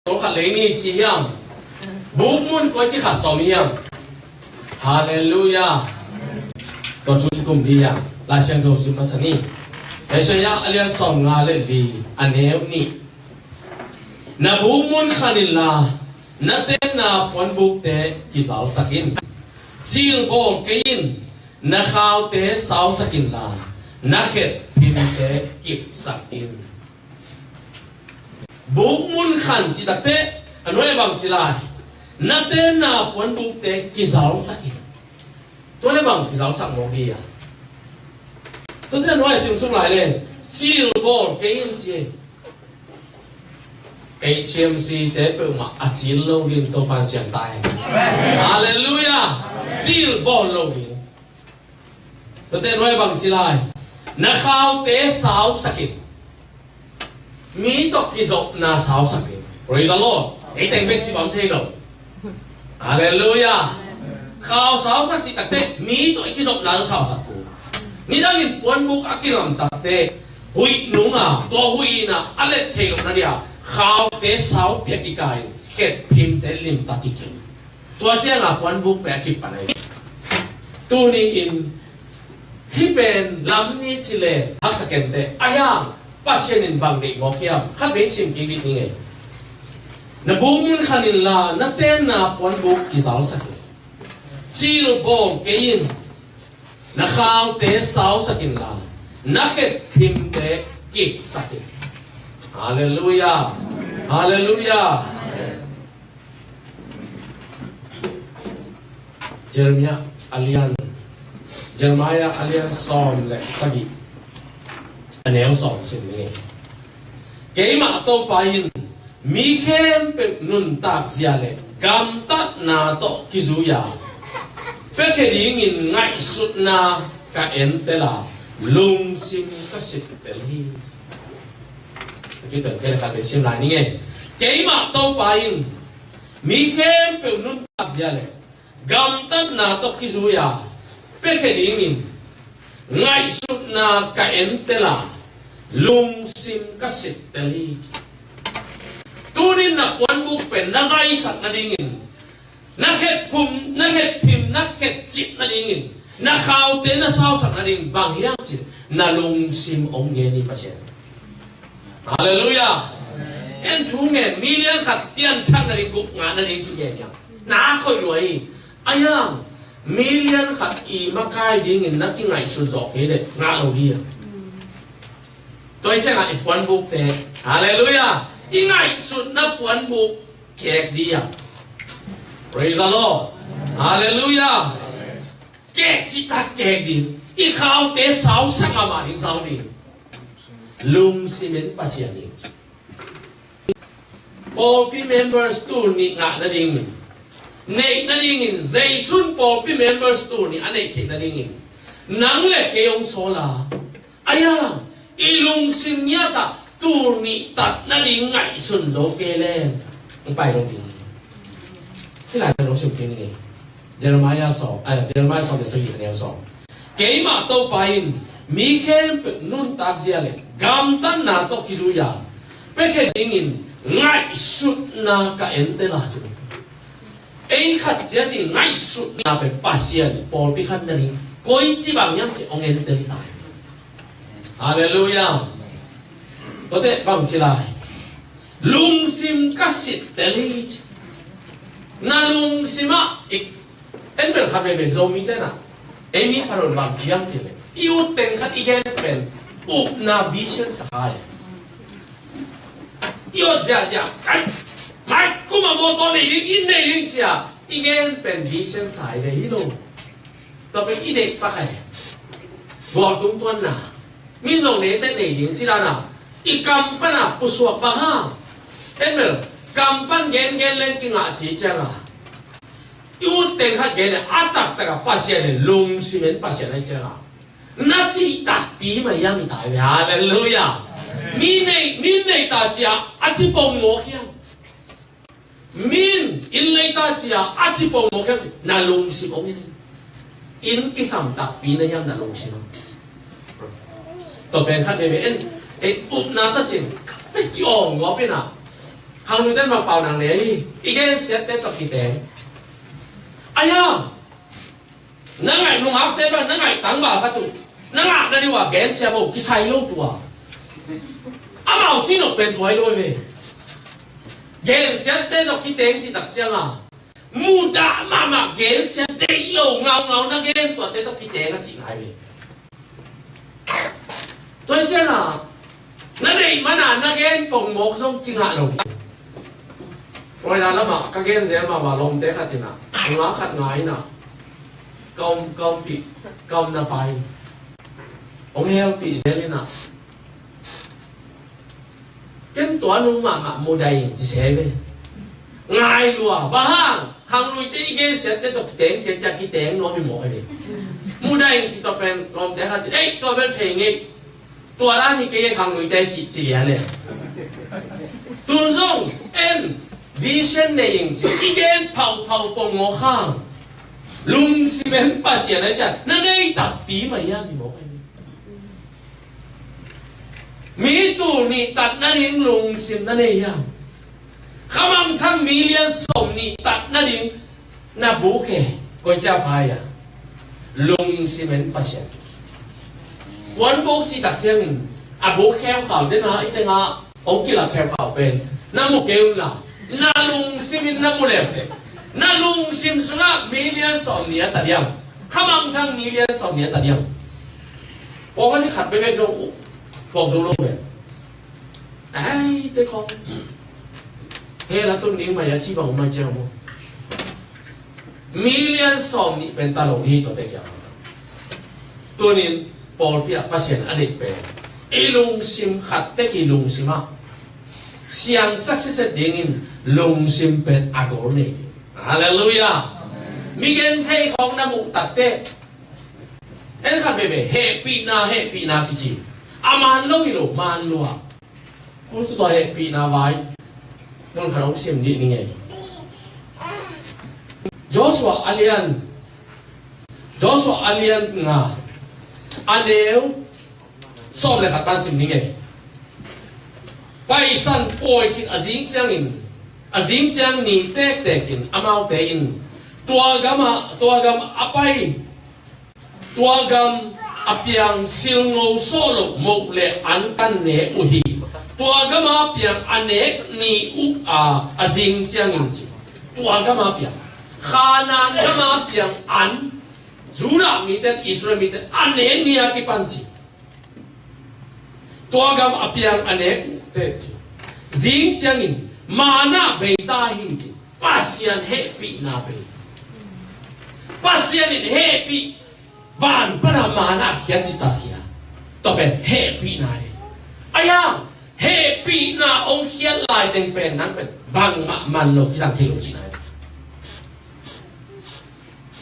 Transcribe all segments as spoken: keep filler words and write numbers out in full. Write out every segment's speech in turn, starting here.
tawh khat lei ni ci hiam? Bukmun koi ci khat sawm hiam? Halleluiah. Tua thu kikum dih hiam? Lai Siangtho sim masa ni. Isaiah a lian sawmnga le li, a neu nih. Na bukmun khan inla, na tenna puanbukte kizalsak in. Cilbawl kei in, na khaute sausak inla, na khetphimte kipsak in. Bukmun khan ci takteh, a nuai bang ci lai? Na tenna puanbukte kizalsak in. Tua le bang kizalsak mawk hi a. Tuate a nuai simsuk lai le, cilbawl kei in ci. Ei T M C te peuhmah a cil lo ding Topan siam ta hen. Halleluiah. Cilbawl lo ding. Tuate nuai bang ci lai? Na khaute sausak in. Mi tawh kizopna sausak in. Praise the Lord. Ei teng bek ci bang thei lo. Halleluiah. Khau sausak ci takteh mi tawh i kizopna sausak uh. Nidangin puanbuk a kilam takteh huih nunga, tua huih ina a let thei lohna dia khaute sau piak kika in, khetphimte limtak kikim. Tua cianga puanbuk pe a kip pan ahi. Tuni in hih pen lam ni ci le haksa kenteh a hiang, Pasian in bang deih mawk hiam? Khat vei sim kik dih ni ngei. Na bukmun khan inla, na tenna puanbuk kizalsak in. Cilbawl kei in, na khaute sausak inla, na khetphimte kipsak in. Halleluiah. Halleluiah. Jeremiah a lian, Jeremiah a lian sawm le sagih, a neu sawm sim ni. Keimah Topa in mi khempeuh nuntak zia le gamtatna tawh kizui a, piakhia dingin ngaihsutna ka entel a, lungsim ka sittel hi. Kituan kei le khat vei sim lai ni ngei. Keimah Topa in mi khempeuh nuntak zia le gamtatna tawh kizui a, piakhia dingin ngaihsutna ka entel a, lungsim ka sittel hi. Tunin na puanbuk pen na zaisak nadingin, na khetphum, na khetphim, na khetcip nadingin, na khaute na sausak nading bang hiam cih na lungsim hong gen hi Pasian. Halleluiah. En thu ngen, million khat pianthak nading, gup ngah nading ci ngen hiam? Na khoih lua hi. A hiang, million khat i makai dingin na kingaihsut zawh kei leh ngah lo dih a. Tua hi ciangah i puanbukte, halleluiah, i ngaihsutna puanbuk kek dih a. Praise the Lord. Halleluiah. Kek cihtak kek ding. I khaute sausak mahmah ding, sau ding. Lungsim en Pasian ding. Pawlpi members tul nih ngah nadingin, neih nadingin, Zeisun pawlpi members tul nih a neih theih nadingin nang le kei hong sawl a, a hiang, i lungsim ngiat ah tul nih tat nading ngaihsun zo kei leng hong pai lo ding. Hih lai hong sim kei ni. Jeremiah sawm, ah, Jeremiah sawm le sagih, a neu sawm. Keimah Topa in mi khempeuh nuntak zia le gamtatna tawh kizui a, piakhia dingin ngaihsutna ka entel a, ci. Ei khat ciat i ngaihsutna pen Pasian pawlpi khat nading koici bang hiam cih hong entel hi ta hi. Halleluiah. Tuate bang ci lai? Lungsim ka sittel hi, ci. Na lungsim ah i En bel khat veve Zomite na, ei mi pharon bang ciam cih leh, i ut teng khat i gen pen upna vision sa hi. I ut ziahziah, kai, mai kum a mawtaw nei ding, inn nei ding cia i gen pen vision sa hi ve hi lo. Tua pen i deih pak hi. Bual tung tuanna, min zong neite nei ding ci dan a, i kam pana pusuak bang hang. En bel kam pan gengen leng kingah ci ciang a, i ut teng khat gen le a taktak a Pasian le lungsim en Pasian ahi ciang a, na cih takpi mah hiam i tai ve. Halleluiah. Mi nei, min nei ta cia a ci pong mawk hiam? Min inn lei ta cia a ci pong mawk hiam? Ci na lungsim hong en. Inn kisam takpi na hiam na lungsim? Tua pen khat veve en, ei upna ta cin, khat vei ki-awng ngawp in a, Khangluite mah pau nang le hi. I gensiatte tawh kiteng. Ahi hang na ngaih nungakte bang na ngaih tangval khat uh na ngahna ding uh a gensia bo kisai lo tua. Amau cih nop pen tua hi lo ve. Gensiatte tawh kiteng cih tak cianga mudah mahmah gensia deih lo ngaungau na gen tuate tawh kiteng a cih ngai ve. Tua hi cianga na deih mana na gen pongmawk zong kingah lo. Florida lamah ka gen zel mahmah lawmte khat inah nunga khat nga inah ka om, ka ompih, ka omna pa in hong helpih zel inah ken tua nu mahmah mudai in ci se ve. Ngai lua bang hang khangluite i gensiatte tawh kiteng ciacia kiteng nuam hi mawk hi ve. Mudai in ci tawh pen lawmte khat in ei tua bel thei ngei. Tua dan hi kei khangluite ci, ci lian le. Tun zong en vision nei ing ci i gen phauphau pongmawk hang lungsim en Pasian a ciat na nei takpi mah hiam hi mawk hi ve. Mi tul nih tat nading lungsim na nei hiam? Khamangthang million sawm nih tat nading na buk e. Koi cia pha ia lungsim en Pasian. Kuan buk cih tak ciangin a buk kheukhau dena i tenga hong kilak kheukhau pen na mu kei unla na lungsim in na mu leuteh na lungsim sungah million sawm nih a ta diam? Khamangthang million sawm nih a ta diam? Pawlkhat nih khat bekbek zong uh phawk zo lo ve. Ai te khawng hell a tun ding mai a ci bang mai ciang maw? Million sawm nih pen ta lo hi tawte kiang. Tunin pawlpi ah Pasian a deih pen i lungsim khat tek i lungsim ah siangsak siset dingin lungsim pen a gol nei ding. Halleluiah. Mi genthei khawng na muh takte en khat veve hehpihna hehpihna kici a man lo hi lo man lua. Kong tua hehpihna vai mun khat hong sim dih ni ngei. Joshua a lian Joshua a lian nga a neu sawm le khat pan sim ni ngei. Paisan pawi khit a zing ciangin a zing ciang ni tektekin amaute in tua gam a tua gam a pai tua gam a piang silngo sawh loh moh le an kan ne uh hi. Tua gam a piang a nek ni uh a a zing ciangin ci tua gam a piang Khanan gam a piang an Judah mite Israel mite a ne ni a kipan ci. Tua gam a piang a nek uh te ci. Zing ciangin mana bei ta hi ci. Pasian hehpihna bei. Pasian in hehpih van pana mana khiat ci ta khia. Tua pen hehpihna hi. Ayang hehpihna ong khiat lai teng pen nang pen bangmah man lo kisang thei lo ci nai.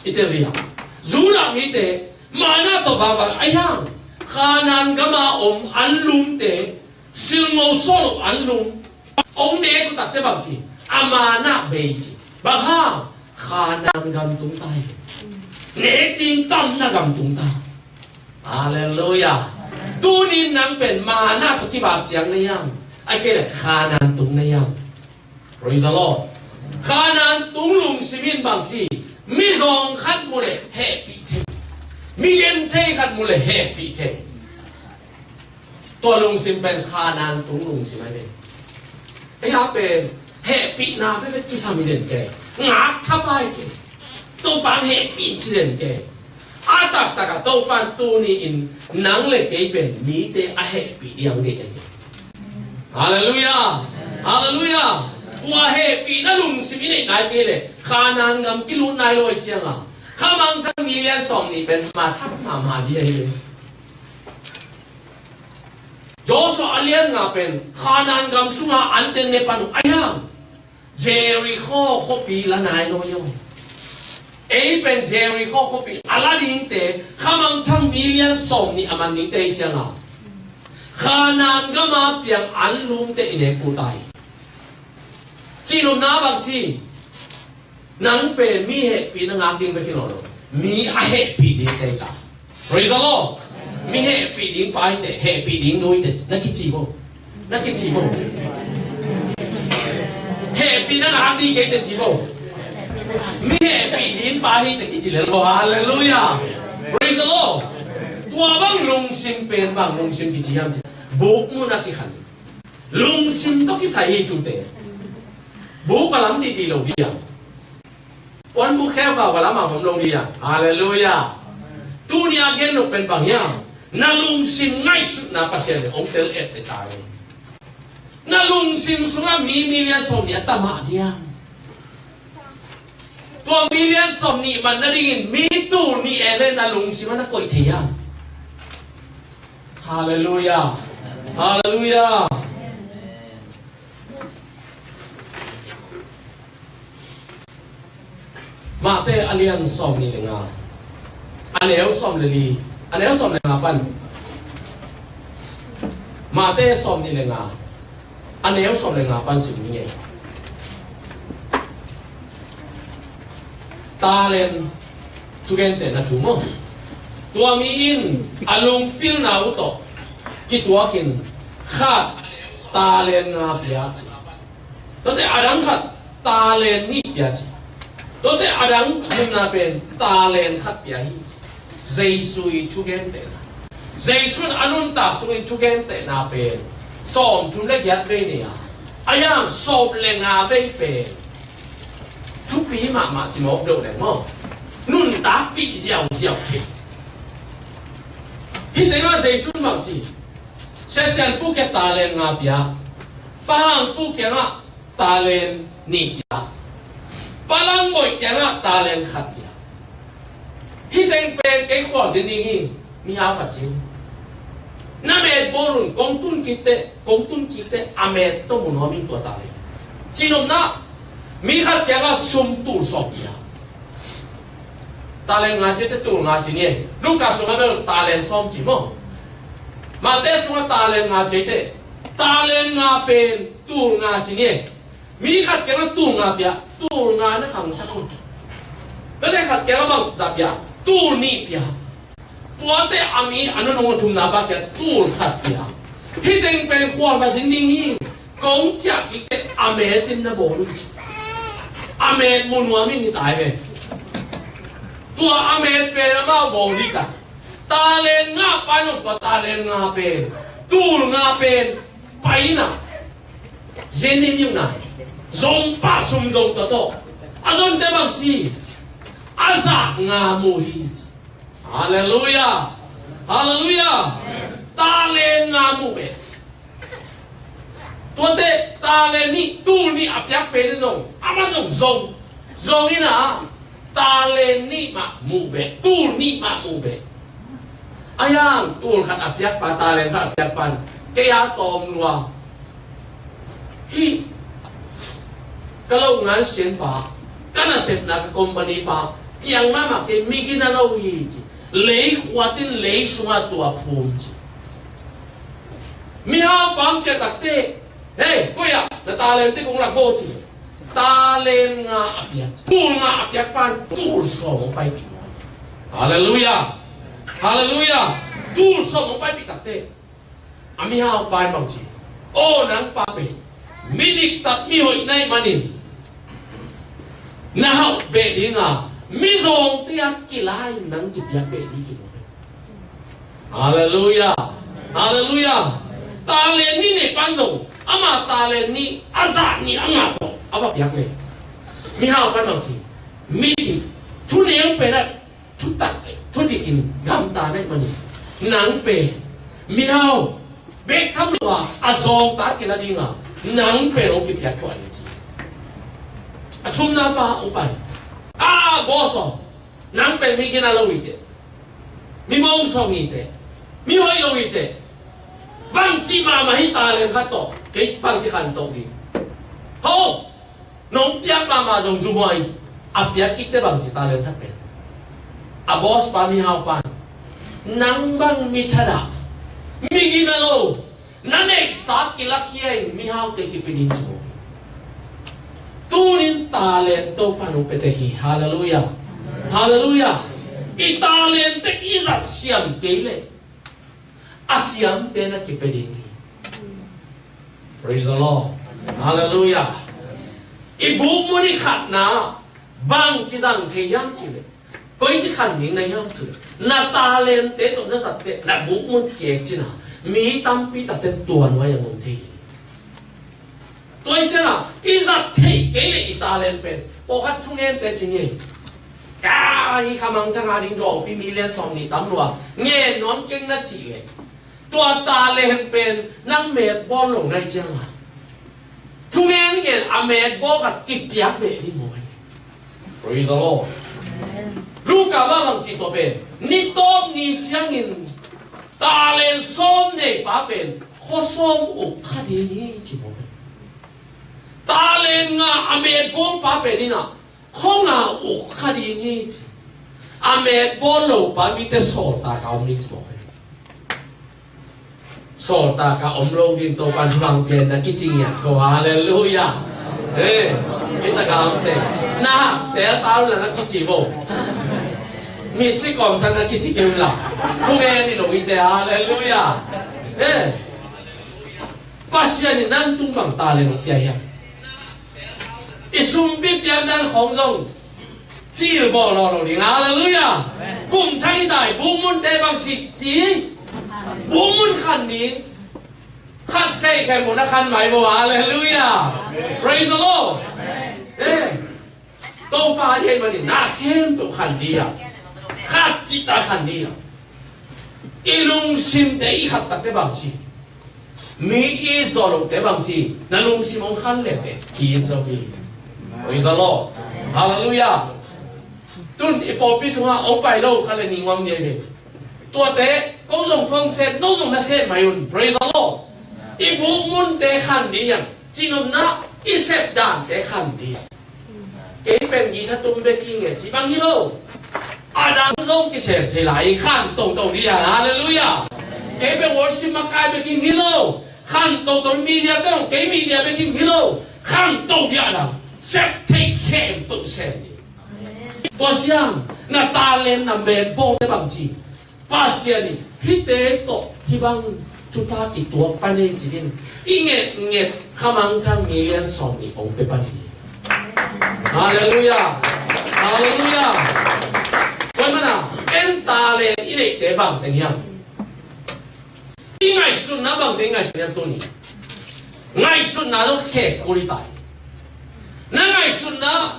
I tel liang Judah mite mana tawh vangvang a hiang Khanan gama om an lumte silngo sawh lo an lum ong nek uh takte bang ci a mana bei ci bang hang Khanan gam tung ta hi. Nek ding tamna gam tung ta. Halleluiah. Tunin nang pen mana tawh kibak ciang na hiang a kei le Khanan tung na hiang. Praise the Lord. Khanan tung lungsim in bang ci mi zawng khat mu le hehpih thei. Mi genthei khat mu le hehpih thei. Tua lungsim pen Khanan tung lungsim ahi ve. Ei a pen hehpihna pen kisam hi den ke. Ngak thapai ke. Topa hehpih ci den ke. A taktak a Topa tuni in nang le kei pen mite a hehpih diang dih ahi. Halleluiah. Halleluiah. Tua hehpihna lungsim i neih nai kei le Khanan gam kilut nai lo ahi cianga khamangthang million sawm nih pen ma thak mahmah dih ahi ve. Joshua a lian nga pen Khanan gam sunga an teng ne pan uh ahi hang. Jericho khuapi la nai lo hi ong. Ei pen Jericho khuapi a la dingte khamangthang million sawm nih a man dingte hi cianga Khanan gama piang an lumte i nek uh ta hi. Cihnopna bang ci nang pen mi hehpihna ngak ding bek hi lo lo mi a hehpih dingte hi ta. Praise the Lord. Mi hehpih ding pa hi teh hehpih ding nu hi teh na kici bo. Na kici bo. hehpihna ngak ding kei teh ci bo. Mi hehpih ding pa hi teh kici lel bo. Halleluiah. Praise the Lord. Tua bang lungsim pen bang lungsim kici hiam ci. Buk mun a kikhan. Lungsim tawh kisai hi cihte. Buk a lam dihdih lo hi a. Puan buk kheu kha va lam a om lo hi a. Halleluiah. Tuni a gen nop pen bang hiam? Na lungsim ngaihsutna Pasian in hong tel et pia ta hi. Na lungsim sungah mi milian sawm nih a tam mah diam? Tua milian sawm nih man nadingin mi tul nih en le na lungsim ah na koih thei hiam? Halleluiah. Halleluiah. Matthai a lian sawm nih le nga, a neu sawm le li, a neu sawm le nga pan. Matthai sawm nih le nga, a neu sawm le nga pan sim ni ngei. Talent thugentehna thu maw. Tua mi in a lungpilna uh tawh kituakin khat talent nga pia ci. Tuate adang khat talent nih pia ci. Tuate adang thumna pen talent khat pia hi. Jesu i thugentehna. Jesu in a nuntak sungin thugentehna pen sawmthum le giat vei nei a, a yang sawm le nga vei pen thupi mahmah ci mawk deuh leng maw. Nuntakpih ziauziau thei. Hih tengah Jesu in bang ci? Siasianpu kiang talent nga pia. Pa hangpu kiangah talent nih pia. Pa langboih kiangah talent khat pia. Hih teng pen kei khualzin ding hi. Mihau khat ci. Na met bawl un, kong tun kik teh, kong tun kik teh a met tawh mu nuam ing tua talent. Cihnopna, mi khat kiangah sum tul sawm pia. Talent nga ci teh tul nga ci ni. Luka sungah bel talent sawm ci maw. Matthai sungah talent nga ci teh talent nga pen tul nga ci ni. Mi khat kiangah tul nga pia, tul nga na khangsak un. Tuate khat kiangah bangzah pia, tul nih pia. Tuate a mi a nunung a thumna pa kiang tul khat pia. Hih teng pen khual khat zin ding hi. Kong ciah kik teh a met in na bawl un ci. A met mu nuam ing hi tai ve. Tua a met pen amau bawl hi ta. Talent nga pa in tua talent nga pen, tul nga pen pai na. Yen nim yu na. Zong pa sum zong tawh tawh. A zonte bang ci? A zah nga mu hi. Halleluiah. Halleluiah. Talent nga mu beh. Tuate talent nih, tul nih a piak pen in zong, amah zong zong, zong in a, talent nih mah mu beh, tul nih mah mu beh. A yang tul khat a piak pa, talent khat a piak pan kei a tawm lua. Hih ka lo ngan sian pa, ka nasepna ka company pa piang mahmah kei, mi gina lo hi ci. Lei khuat in lei sungah tua phum ci. Mihau pang ciah takte, hei, koi ah na talent te kong lak vo ci. Talent nga a piak, tul nga a piak pan tul sawm hong paipih. Halleluiah. Halleluiah. Tul sawm hong paipih takte, a mihau pa in bang ci? Aw nang pa pen mi diktak mi hoih na hih manin na hauh beh ding a, mizawngte a kila in nang kipiak beh ding ci. Halleluiah. Halleluiah. Talent nih nei pan zong ama talent nih a zah nih a nga tawh a va piak le, mihau pan bang ci? Mi dik, thuneu pen a thutak, thudik in gamta na hih manin nang pen mihau bek tham lo a, a zawngta kila ding a, nang pen hong kipiak thuah ni ci. A thumna pa hong pai. A, boss aw, nang pen mi gina lo hi teh, mi mawngsawng hi teh, mi hoih lo hi teh. Bangci mahmah hi talent khat tawh kei bangci khanto ding? Ho! Nong piak mahmah zong zumhuai. A piak kik teh bangci talent khat pen? A boss pa mihau pan, nang bang mi thadah, mi gina lo, na neihsa kilakkhia in mihaute kipia ding ci maw. Tunin talent Topa nong pia teh hi. Halleluiah. Halleluiah. I talent te i zat siam kei leh a siamte na kipia ding hi. Praise the Lord. Halleluiah. I bukmun i khatna bang kizang thei hiam cih leh, koici khan ding na hiam cih leh, na talente tawh na zatte na bukmun kiang cina mi tampi takte tua nuai-ah om thei hi. Tua hi ciangin i zat theih kei leh i talent pen, pawlkhat thungente ci ni. Ka, hih kha mangthang a ding zawpi million sawmnih tam lua ngen nuam keng na cih leh, tua talent pen nang met bawl lo na hih ciangin, thungen ngen a met bawl khat kipiak beh ding maw. Praise the Lord. Luka mah bang ci tua pen, ni tawp ni ciangin talent sawm nei pa pen khua sawm uk kha ding hi ci maw. Talent nga a met bawl pa pen in ah khua nga uk kha ding hi ci. A met bawl lo pa mite sawltak a om ding ci maw. Sawltak a om lo ding Topa'n hibang pen na kici ngiat ko. Halleluiah. Eh, mi tak a om te, na tel tau la na kici bo. Mi ci kawmsan na kici keu la. Thungen ni lo i te. Halleluiah. Eh, Pasian in nang tung bang talent hong pia hiam? I sumpi piakdan khawng zong cil bawl lo lo ding. Halleluiah. Kum thak i tai bukmunte bang ci ci, bukmun khan ding. Khat thei khen mun a khan mai bo. Halleluiah. Praise the Lord. Eh, Topa a dih ahih manin na khempeuh khan ding a, khat cihtak khan ding a. I lungsimte i khat takte bang ci, mi i zawh lohte bang ci, na lungsim hong khan leh teh ki in zo hi. Praise the Lord. Halleluiah. Tun i pawlpi sungah hong pai lo kha le nih ngam ni ei ve. Tuate ko zong phone set, no zong na set mai un. Praise the Lord. I bukmunte khan ding a, cinopna i sep dante khan ding a. Kei pen guitar tum bek hi nge ci bang hi lo. A dang zong kisem thei lai, khan toto ding a. Halleluiah. Kei pen worship makai bek hi lo, khan toto. Media te zong kei media bek hi lo, khan to ding a. Dang sep thei khempeuh sem ding. Tua ciang na talent na met bawlte bang ci, Pasian in hihte tawh hih bang thupha kituak pan hi ci-in i ngetnget kha mangthang million sawmnih hong pia pan hi. Halleluiah. Halleluiah. Tua manin en talent i neihte bang teng hiam? I ngaihsutna bang teng i ngaihsut hiam tuni? Ngaihsutna zong khek kul hi ta hi. Na ngaihsutna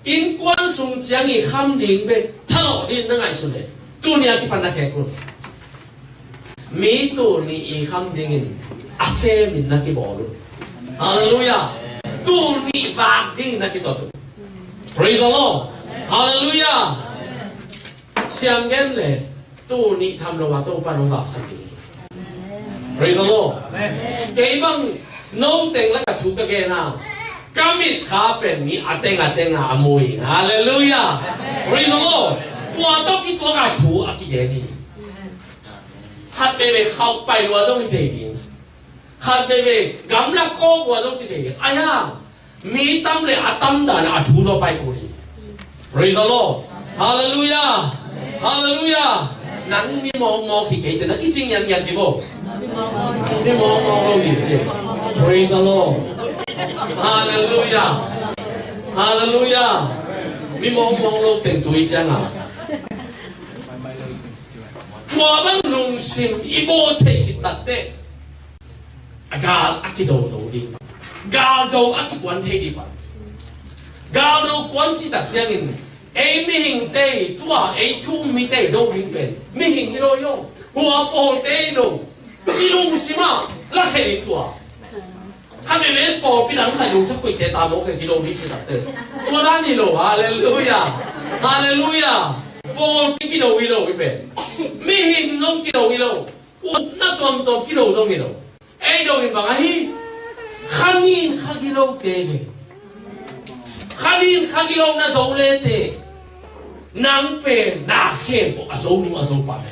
innkuan sung ciang i kham ding bek thalawh ding na ngaihsun leh, tuni a kipan na khek un. Mi tul nih i kham dingin a semin na kibawl un. Halleluiah. Tul nih vak dingin na kitot un. Praise the Lord. Halleluiah. Siam gen leh, tul nih tham lo a Topa nong vaksak ding hi. Praise the Lord. Kei bang no teng la ka thu ka gen a, ka mitkha pen mi a teng a teng a a mu hi. Halleluiah. Praise the Lord. Tua tawh kituak a thu a kigen hi. Khat veivei khauh pai lua zong hi thei ding. Khat veivei gamla kawk lua zong ci thei ding. Ahi hang mi tam le a tam dan a thu zaw pai kul hi. Praise the Lord. Halleluiah. Halleluiah. Nang mi mawkmawk hi kei teh na kici ngiatngiat dih bo. Mi mawkmawk lo hi ci. Praise the Lord. Halleluiah. Halleluiah. Mi mawkmawk lo teng tui ciang a, tua bang lungsim i bawl thei khit takteh, a gal a kido zo ding pan, gal do a kikuan thei ding pan. Gal do kuan cih tak ciangin ei mihingte, tua ei thu-um mite do ding pen mihing hi lo hi lo. Hua pawlte hi lo. I lungsim ah la khe ding tua. Kha meme pawlpi dang kha lungsim kuite ta mawk khe kido ding cih takteh, tua dan hi lo. Halleluiah. Halleluiah. Pawlpi kido hi lo hi pen. Mihing zong kido hi lo. Upna tuamtuam kido zong hi lo. Ei do in bang ahi? Kha nin kha gilote ve. Kha nin kha gilo na zo le teh, nang pen na khempeuh a zonu a zopa ve.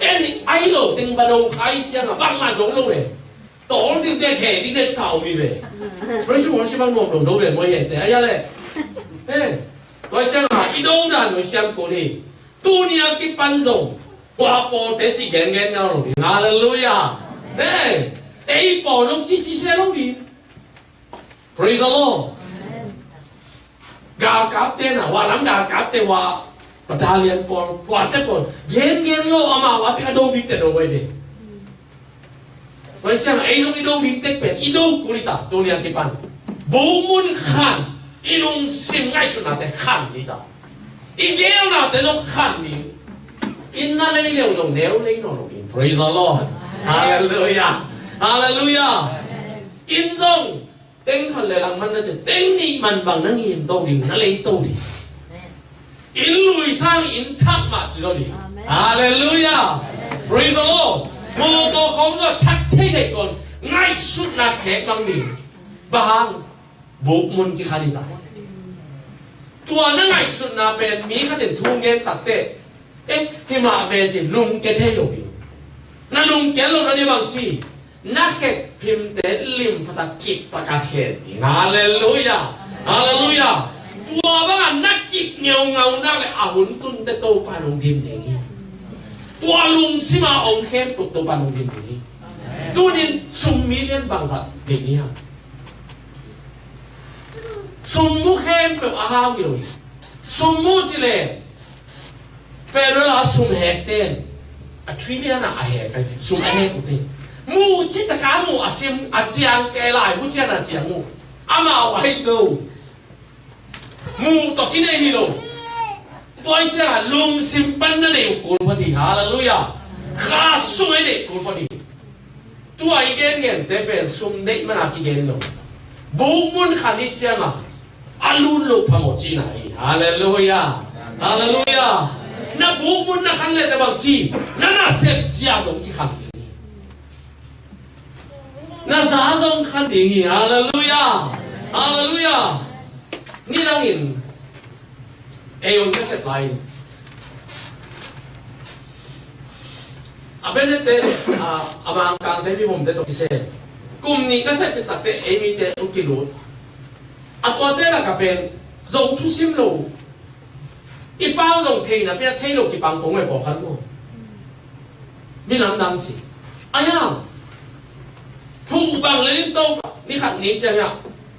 En ahi lo teng va do kha i ciang a bangmah zo lo ve. Tawl ding dek, he ding dek sa om hi ve. Praise and worship bang nuam lo zo ve maw, he te ahi a leh. He. Tua ciang a i do dan uh siam kul hi. Tuni a kipan zong hua pawlte cih gengen ngal lo ding. Halleluiah. Ne, ei pawl zong cici se lo ding. Praise the Lord. Galkapte na, hua lam galkapte, hua battalion pawl, huate pawl gengen lo, amau a tek a do dingte do vai ve. Tua hi ciang ei zong i do ding tek pen i do kul hi ta, tuni a kipan. Buhmun khan, i lungsim ngaihsutnate khan ni ta. I geelnate zong khan ni. Inn na lei leu zong neu lei nawn lo ding. Praise the Lord. Hallelujah. Hallelujah. Inn zong teng khat le lang man na ci, teng nih man bang na ngim to ding, na lei to ding. Inn lui sang inn thak mah ci zaw ding. Amen. Hallelujah. Praise the Lord. Mawtaw khawng zong thak thei dei tuan, ngaihsutna khek mang ding. Bang hang, buhmun kikhan hi ta. Tua na ngaihsutna pen mi khat in thu gen takteh, eh, hi mah ve ci, lungkia thei lo hi. Na lungkia lo na ding bang ci, na khetphimte lim phatak kip taka khet ding. Halleluiah. Halleluiah. Tua bangah na kip ngeungau nak le a hun tunte Topa in hong dim ding hi. Tua lungsim a om khempeuh Topa in hong dim ding hi. Tunin sum million bangzah deih ni hiam? Sum mu khempeuh a hau hi lo hi. Sum mu ci le federal a sum hekte in a trillion a a hek, sum a hek uh te. Mu ci taka mu a sim a ciang kei lai, mu ciang a ciang uh. Amau a hi lo. Mu tawh kinei hi lo. Tua hi ciangah lungsim pan na neih uh kul phot hi. Halleluiah. Kha sung a i neih kul phot hi. Tua i gengente pen sum neih mana kigen lo. Buhmun khan hi ciangah a lut loh phamawh cihna hi. Halleluiah. Halleluiah. Na buhmun na khan leh teh bang ci, na nasep zia zong kikhan hi. Na za zong khan ding hi. Halleluiah. Halleluiah. Nidangin ei on ka sep lai in, a Bennett te, a, a Mangkangte, mihomte tawh kisel kum nih ka sep takte ei mite hong kilut. A tuate lakah pen zong thusim lo. I pau zong theihna pia thei lo kipang kong ve pawlkhat maw. Mi lamdang ci. Ahi hang thu bang le nin to, ni khat ni ciang hiah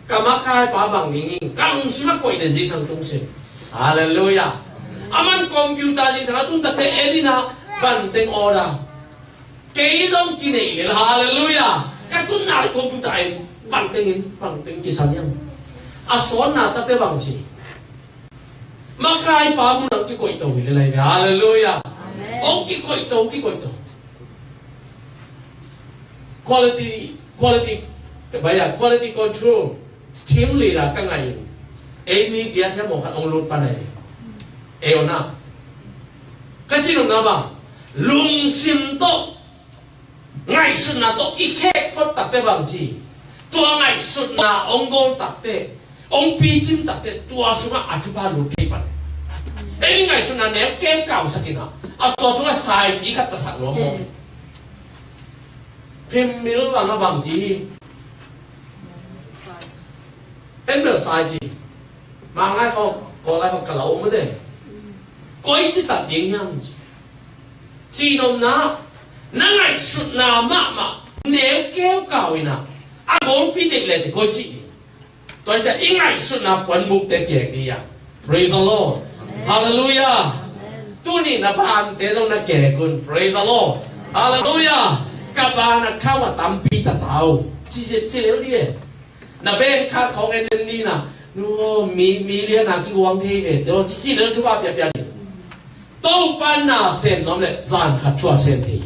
ka makaipa bang ding hi, ka lungsim a koih den zingsang tung sin. Halleluiah. Aman computer zingsang a tun takte Edina banteng order. Kei zong kineih lel. Halleluiah. Ka tunna le computer in banteng in banteng kisan hiam. A sawtna takte bang ci. Makaipa mun ah kikoih to hi le lai ve. Halleluiah. Amen. Hong kikoih to, hong kikoih to. Quality, quality, ka bai a, quality control team leader ka ngai in, ei mi giat hiam maw khat hong lut pan ahi. Ei on ah ka cih nopna bang, lungsim tawh ngaihsutna tawh i khek phot takte bang ci, tua ngaihsutna hong gol takte, hong picin takte, tua sungah a thupha lut thei pan. Ei ngaihsutna neu keu kausak in ah, a tua sungah saipi khat tasak nuam maw. Phim mil bang a bang ci hi. En bel sai ci. Manglai khawng, Kawllai khawng ka la om uh te. Koi ci tak ding hiam ci. Cih nopna, na ngaihsutna mahmah neu keu kau in ah, a golpi deih le te koi ci ding. Tua hi ciah i ngaihsutna puanbukte kek ding hiam. Praise the Lord. Amen. Halleluiah. Amen. Tuni na bante zong na kek un. Praise the Lord. Halleluiah. Ka ban a khau a tampi ta tau. Ci, ci lel dih e. Na bank card khawng en en ni na, nu aw, mi, million a kiguang thei ve, te aw, ci, ci lel thupha piapia ni. Topa na sem nuam leh zan khat thu a sem thei.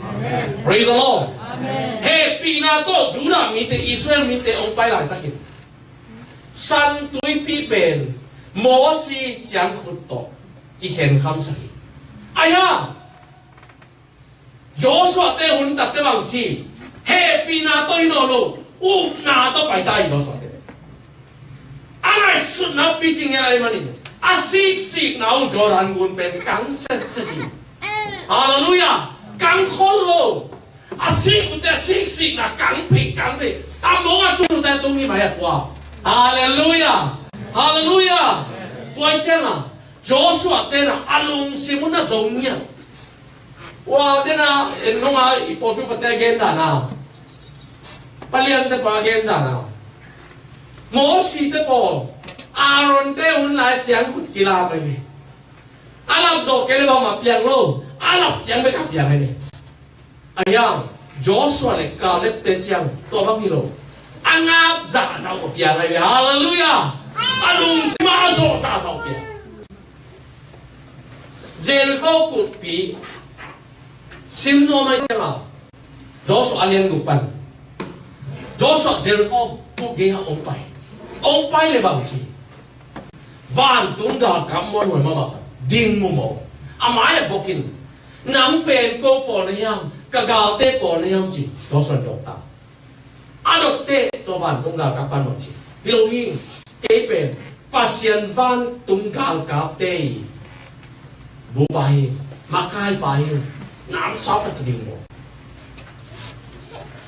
Amen. Praise the Lord. Amen. Hehpihna tawh Judah mite, Israel mite hong pai laitakin San Tuipi pen Mosi ciangkhut tawh kikhenkhamsak hi. Ahi hang Joshua te hun takte bang ci, hehpihna tawh hi nawn lo, upna tawh paita hi Joshua te. A ngaihsutna picing hi ahih manin a siksikna uh Jordan gun pen kang setset hi. Halleluiah. Kang khol lo. A sik uhte a siksikna kang phei, kang phei. A mong a tung uhte a tung hi mai a tua. Halleluiah. Halleluiah. Tua hi ciangah Joshua te na a lungsim uh na zo ngiat. Ua, dena, en nunga i pawlpi pate a gen dana, Palian te pa a gen dana, Mosi te pawl, Aaron te lai ciang khut kila pai ve. A lap zawh kei le bangmah piang lo. A lap ciang bek a piang hi ve. A hiang Joshua le Caleb te ciang tua bang hi lo. A ngap zahzah uh a piang hi ve. Halleluiah. A lungsim ah a zawh zahzah uh a piang. Jericho kulhpi sim nuam ahih ciangin Joshua a lian guk pan Joshua Jericho kulh gei ah hong pai. Hong pai le bang ci, vantung galkap muanhuai mahmah khat ding mu maw. A mai ah bokin, nang pen ko pawl na hiam, ka galte pawl na hiam ci Joshua in dawng ta. A dot teh tua vantung galkap pan bang ci, hi lo hi, kei pen Pasian vantung galkapte i bupa hi, makaipa hi, namsau khat ding maw.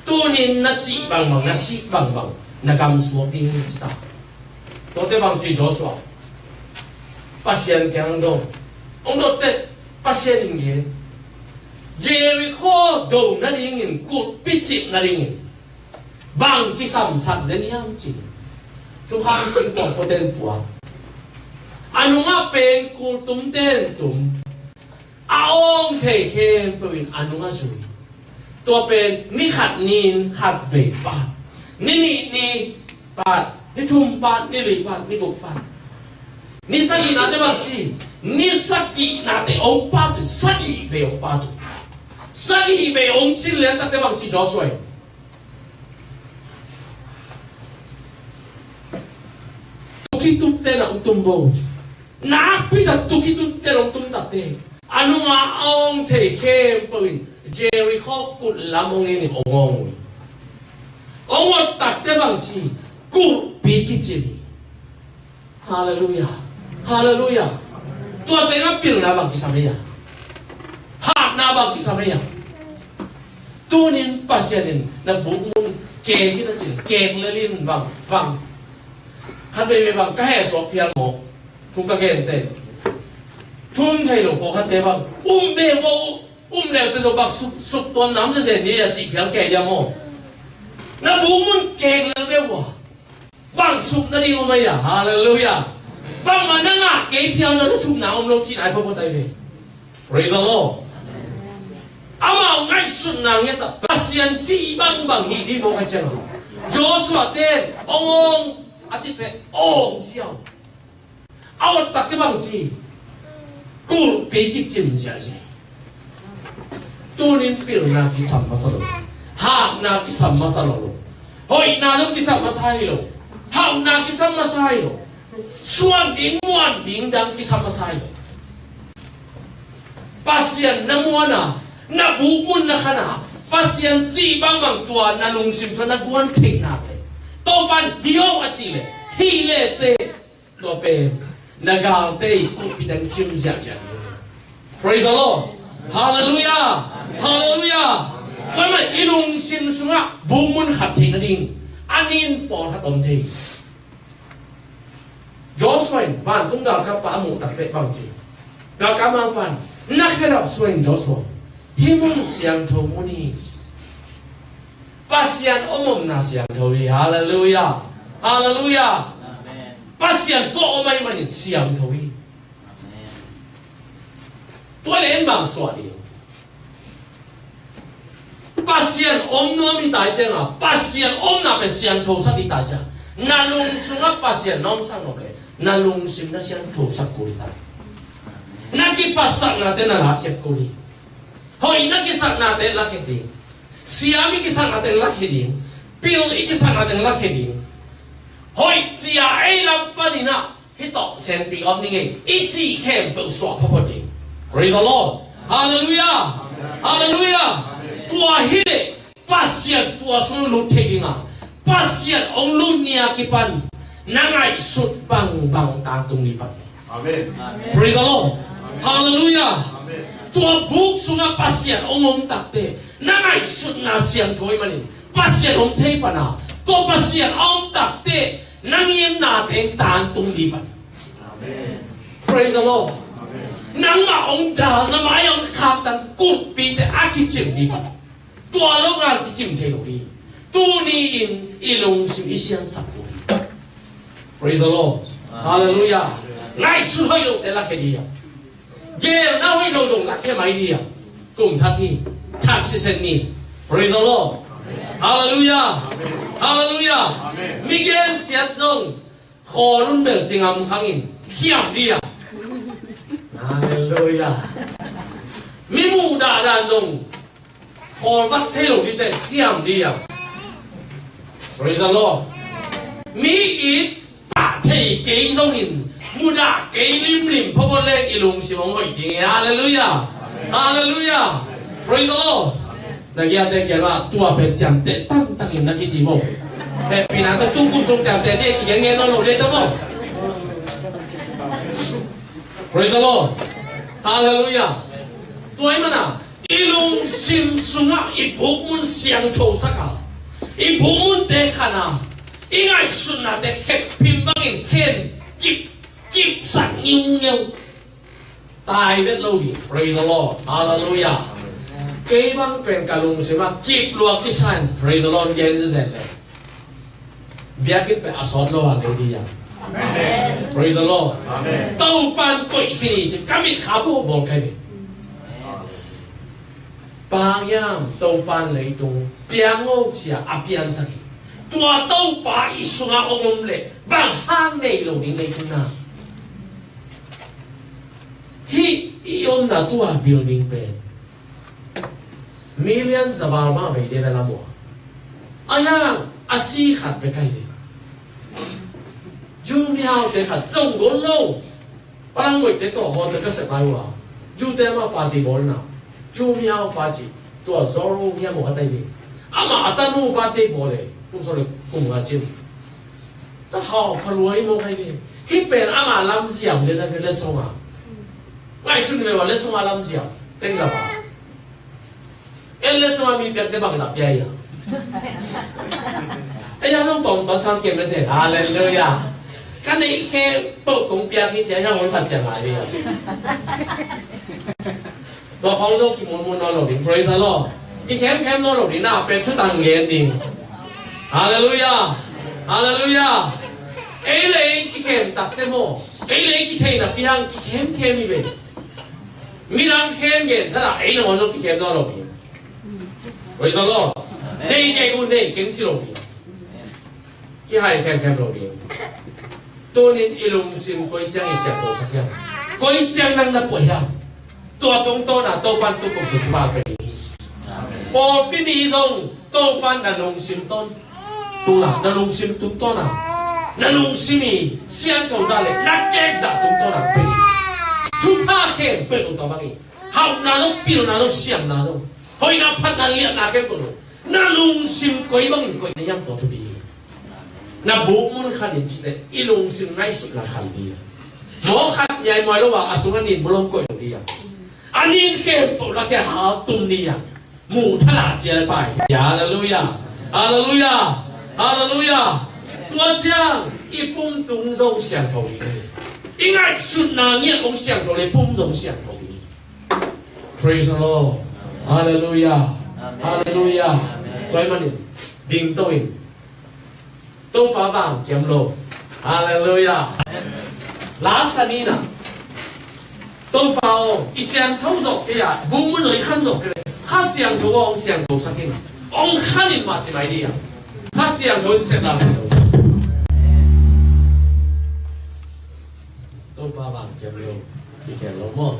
Tunin na cih bangbang, na sih bangbang na gam suak ding hi ci ta. Tuate bang ci Joshua, Pasian kiang dong, hong dot teh Pasian in gen, Jericho do nadingin, kulhpi cip nadingin bang kisamsak zen hiam ci. Thukham singkawng puaten pua, a nungah pengkul tumten tum, a awng thei khempeuh in a nungah zui. Tua pen ni khat ni in khat vei pat, ni nih ni pat, ni thum pat, ni li pat, ni guk pat, ni sagihnate bang ci, ni sagihnate hong pat uh, sagih vei hong pat uh. Sagih vei hong cin lian takte bang ci Joshua in, tukitupte na hong tum vo. Nakpi tak tukitupte na hong tum takte, a nungah a awng thei khempeuh in Jericho kulh lam hong en in hong awng uh hi. Hong awt takte bang ci, kulhpi kicim hi. Halleluiah. Halleluiah. Tua tengah pilna bang kisam ei a, hatna bang kisam ei a. Tunin Pasian in na bukmun kek in a ci, kek lel in bang, bang. Khat veivei bang ka hehsuak phial maw. Thu ka gente, thu um thei lo pawlkhatte bang um ve maw. Um leute zong bang suk, suk tuam nam zezen ni a cih phial kei dia maw. Na bukmun kek lel ve uh a, bang suk nading om ei a. Halleluiah. Bangmah na ngah kei phial zong na sukna om lo cih nai phaphat ai ve. Praise the Lord. Amau ngaihsutna ngiat a, Pasian cih bangbang hih ding mawk a ciang a, Joshua ten hong awng a cihte hong ziau. A awt takte bang ci, kulhpi kicim ziahziah. Tunin pilna kisam masa lo, hatna kisam masa lo, hoihna zong kisam masa hi lo, hauhna kisam masa hi lo, suan ding muan ding dang kisam masa hi lo. Pasian na muan a, na bukmun na khan a, Pasian cih bangbang tua na lungsim sung na guan theihna pen, Topa'n hi o a cih leh, hi le teh, tua pen na galte i kulhpi teng cim ziahziah ding hi. Praise the Lord. Halleluiah. Halleluiah. Tua mah i lungsim sungah bukmun khat theih nading a nin pawlkhat om thei. Joshua in vantung galkap pa a muh tak peh bang ci, galkap mangpa'n na khedap sua in, Joshua, hih mun siangtho mun hi. Pasian om omna siangtho hi. Halleluiah. Halleluiah. Amen. Pasian tua om ahih manin siangtho hi. Amen. Tua leh en bang suah ding. Pasian om nuam hi ta i ciang a, Pasian omna pen siangthosak hi ta i ciang, na lung sungah Pasian na omsak nop leh na lungsim na siangthosak kul hi ta. Na kipatsaknate na lakkhiat kul hi. Hoih na kisaknate lakkhiat ding. Siam i kisaknate lakkhiat ding. Pil i kisaknate lakkhiat ding. Hoih cia ei lam panin ah hih tawh sen pick up ni ngei i cih khempeuh suah phaphat ding. Praise the Lord. Halleluiah. Halleluiah. Tua hi leh Pasian tua sung lut thei ding a, Pasian hong lut ni a kipan na ngaihsut bangbang tangtung ni pan. Amen. Praise the Lord. Halleluiah. Amen. Tua buk sungah Pasian hong om takte na ngaihsutna siangtho ahih manin Pasian om thei pan a, tua Pasian a om takte na ngimna teng tangtung dih pan. Amen. Praise the Lord. Amen. Nangmah hong dal, na mai hong khaktan kulhpite a kicim dih pan. Tua lo ngal kicim thei lo dih. Tuni in i lungsim i siansak lo dih. Praise the Lord. Amen. Halleluiah. Ngaihsut hoih lote lakhia ding a, geelna hoih lo zong lakhia mai ding a, kum thak hi. Thak sitset ni. Praise the Lord. Halleluiah. Halleluiah. Mi gensiat zong khawl un bel ci ngam khangin khiam ding a. Halleluiah. Mi muh dahdan zong khawl vat thei lo ding teh khiam ding a. Praise the Lord. Mi it pah thei kei zongin mudah kei limlim phamawh leng i lungsim hong hoih ding hi. Halleluiah. Halleluiah. Praise the Lord. Na kiate kiangah tua pen ciamteh tangtangin na kici maw. Hehpihna tawh tu kum sung ciamteh ding kigen ngen nawn lo ding ta maw. Praise the Lord. Halleluiah. Tua ahih manin i lungsim sungah i bukmun siangthosak a, i bukmunte khan a, i ngaihsutnate khenphim bangin khen kip, kipsak ngiungeu. Tai vet lo ding. Praise the Lord. Halleluiah. Kei bang pen ka lungsim ah kip lua kisa in. Praise the Lord. Gen zenzen le. Biakinn pen a sawt lo a lei ding a. Amen. Praise the Lord. Amen. Topa'n koih khin hi ci ka mitkha bawl kai ve. Bang hang hiam? Topa'n leitung piang o ci a a piansak hi. Tua Topa i sungah hong om leh bang hang nei lo ding leitung na. Hih i omna tua building pen million za val mah vei ding a lam uh a, a hiang a si khat bek ahi ve. Jew mihaute khat zong gol lo. Palanggoite tawh hotel ka sep lai uh a, Jew-te amah party bawlna. Jew mihau pa ci, tua Zoro hiam maw ka tai ve. Amah a tanu birthday bawl e. Kum sawm le kum nga cin. Ta hau pha lua hi maw kai ve. Hih pen amah lamzia hi le, le, letsong a. Ngaihsun ve ua, letsong a lamzia. Teng za pa. En letsong a mi piakte bangzah pia hi a. Ei a zong tawmtawn sang kem mete. Halleluiah. Ka neih khempeuh kong piak hi ci a, hiang hong khat ciang lai hi a. Tua khawng zong kimulmul nawn lo ding. Praise the Lord. Kikhemkhem nawn lo ding. Na pen thutang gen ding. Halleluiah. Halleluiah. Ei le ei kikhem takte maw, ei le ei kitheihna piang kikhemkhem hi ve. Midang khem gen thadah ei nangawn zong kikhem nawn lo ding. Praise the Lord. Nei kei gu nei keng ci lo ding. Kihai khemkhem lo ding. Tunin i lungsim koi ciang i siangthosak hiam? Koi ciang nang na puah hiam? Tua tungtawna Topa'n tukum sung kipal pe ding hi. Pawlpi mi zong Topa'n na lungsim tawh, tungah na lungsim tungtawna, na lungsim i siangtho zah le na kek zah tungtawna pe ding hi. Thupha khempeuh lo tua bang hi. Hauhna zong, pilna zong, siamna zong, hoihna, phatna, liatna khempeuh lo. Na lungsim koi bangin koih na hiam tua thupi hi. Na bukmun khan in cite i lungsim ngaihsutna khan ding a. Maw khat ngiai muai lo a, a sung a nin bulom koih lo ding a. A nin khempeuh lakhia hal tum ding a. Muh thala cial pai. Halleluiah. Halleluiah. Halleluiah. Tua ciang i pum tung zong siangtho ding hi. I ngaihsutna ngiat hong siangtho le pum zong siangtho ding hi. Praise the Lord. Halleluiah. Halleluiah. Tua ahih manin dingto in, Topa vang kiam lo. Halleluiah. Lasa ni na, Topa aw, i siangtho zawh kei a, bukmun aw i khan zawh kei leh, Kha Siangtho aw hong siangthosak in, hong khan in mah ci mai ding a. Kha Siangtho in sepna kei lo. Topa vang kiam lo. Kikhen lo maw?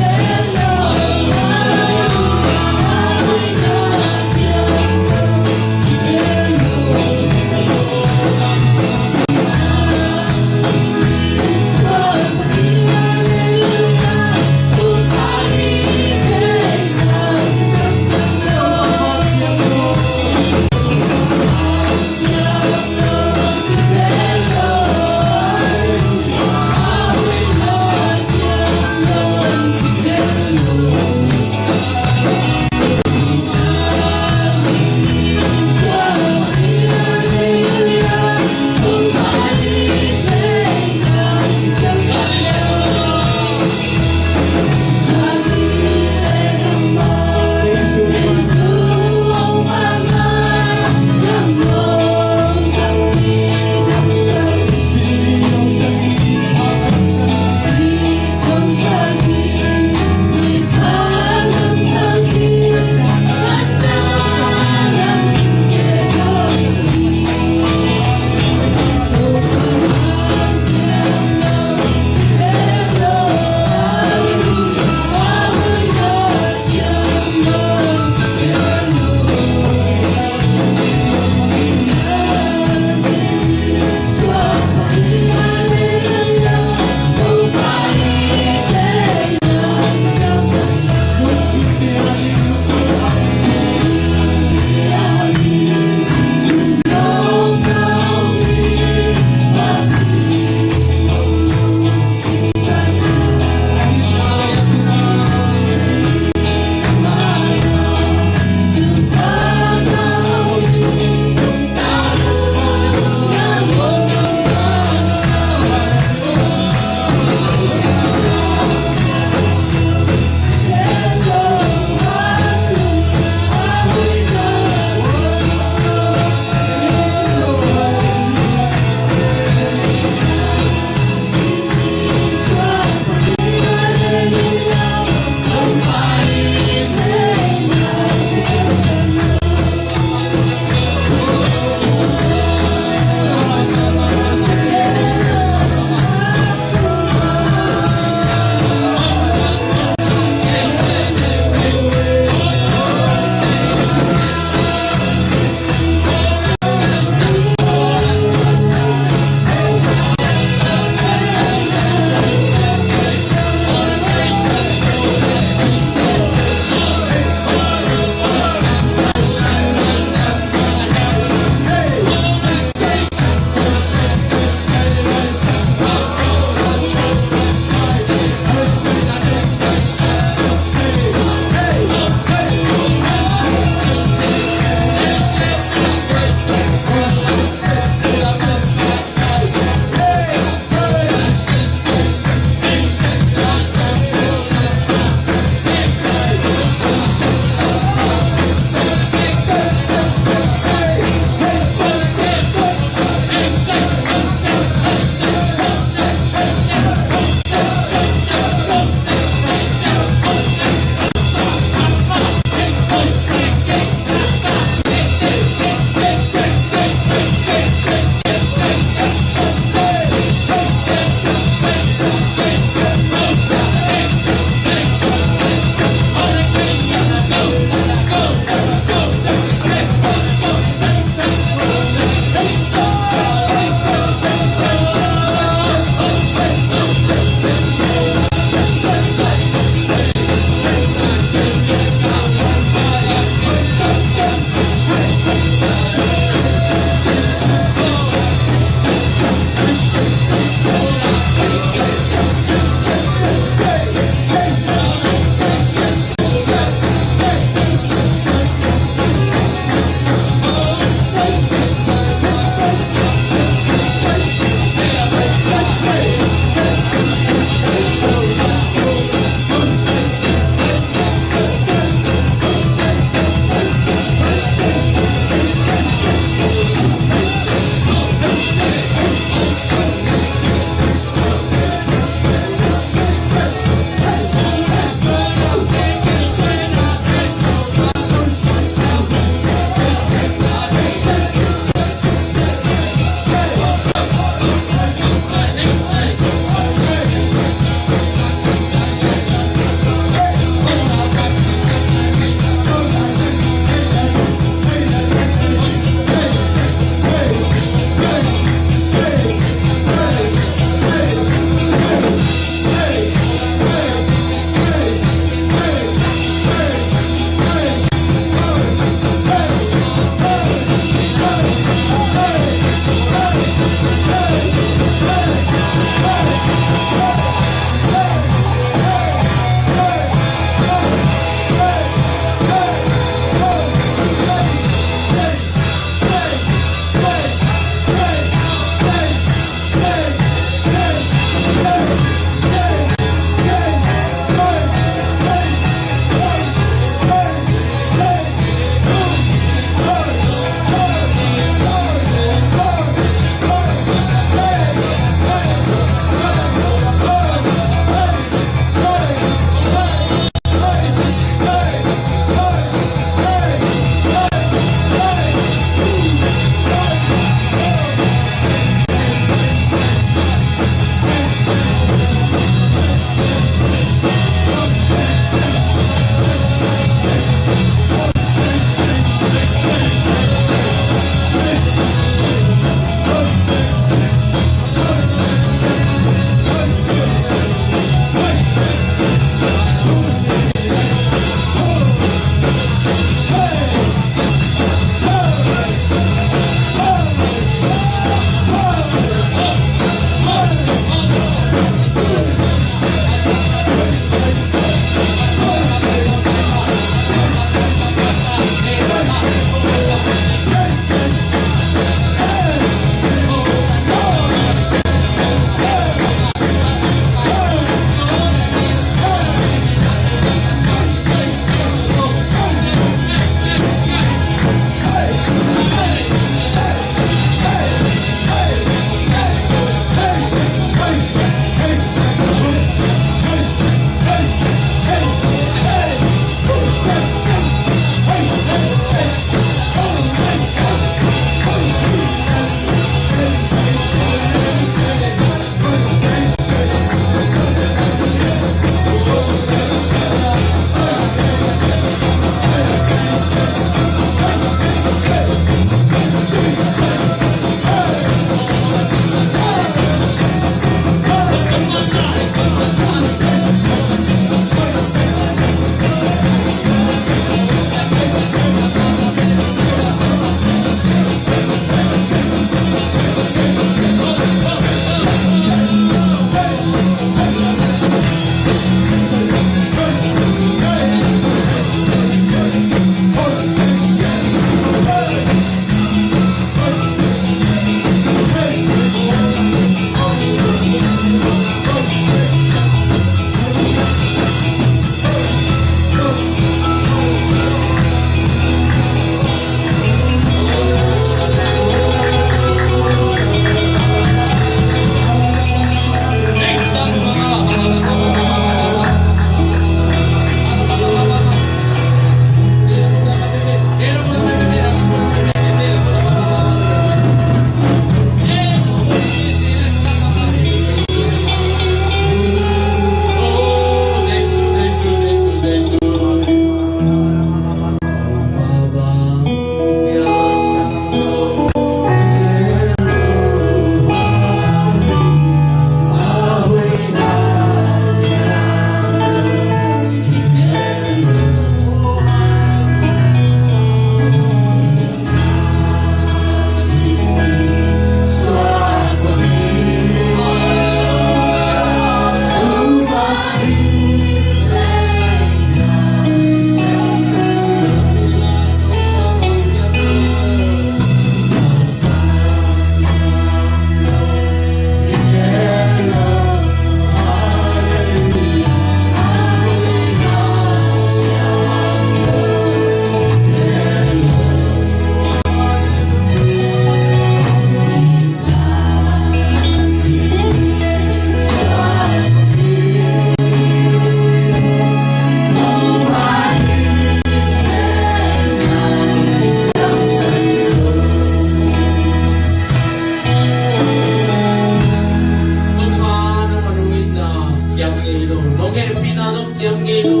ngei lo.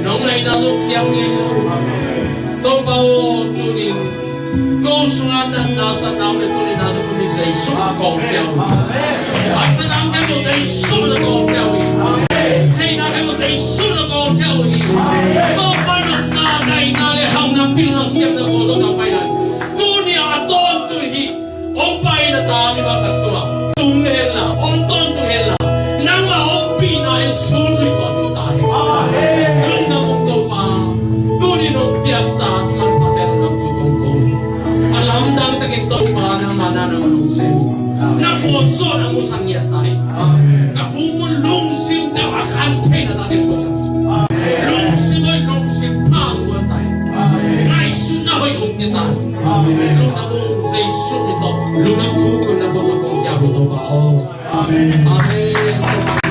Nong ngaihna zong kiam ngei lo. Topa aw, tuni-in ko sungah natna, satna om leh tuni-in ah zong tuni Jesu na kawng khia uh hi. Haksatna om khempeuh Jesu na kawng khia uh hi. Theihna khempeuh Jesu na kawng khia uh hi. Topa natna, daihna leh hauhna, pilna, siamna ko zong na paina hi. Tuni-a a tawntung hi. Hong pai na ta mi bang khat tungah tung hen la, hong tawntung hen la, nangmah ompihna in sulzui pah tung ta hen. Amen. Lungdam ung Topa, tuni nong piaksa thuman phate lungdam thu kong ko hi. A lamdang takin Topa nangmah na nangmah nong sem hi. Na khualzawhna musak ngiat ta hi. Amen. Ka bu mun lungsim tawh a khan theihna ta ding suaksak. Amen. Lungsim hoih, lungsim pha hong guan ta hi. Amen. Ngaihsutna hoih hong pia ta hi. Amen. Lungdam ung, Jesu min tawh lungdam thu koihna khualzawh kong kiap uh Topa aw. Amen. Amen.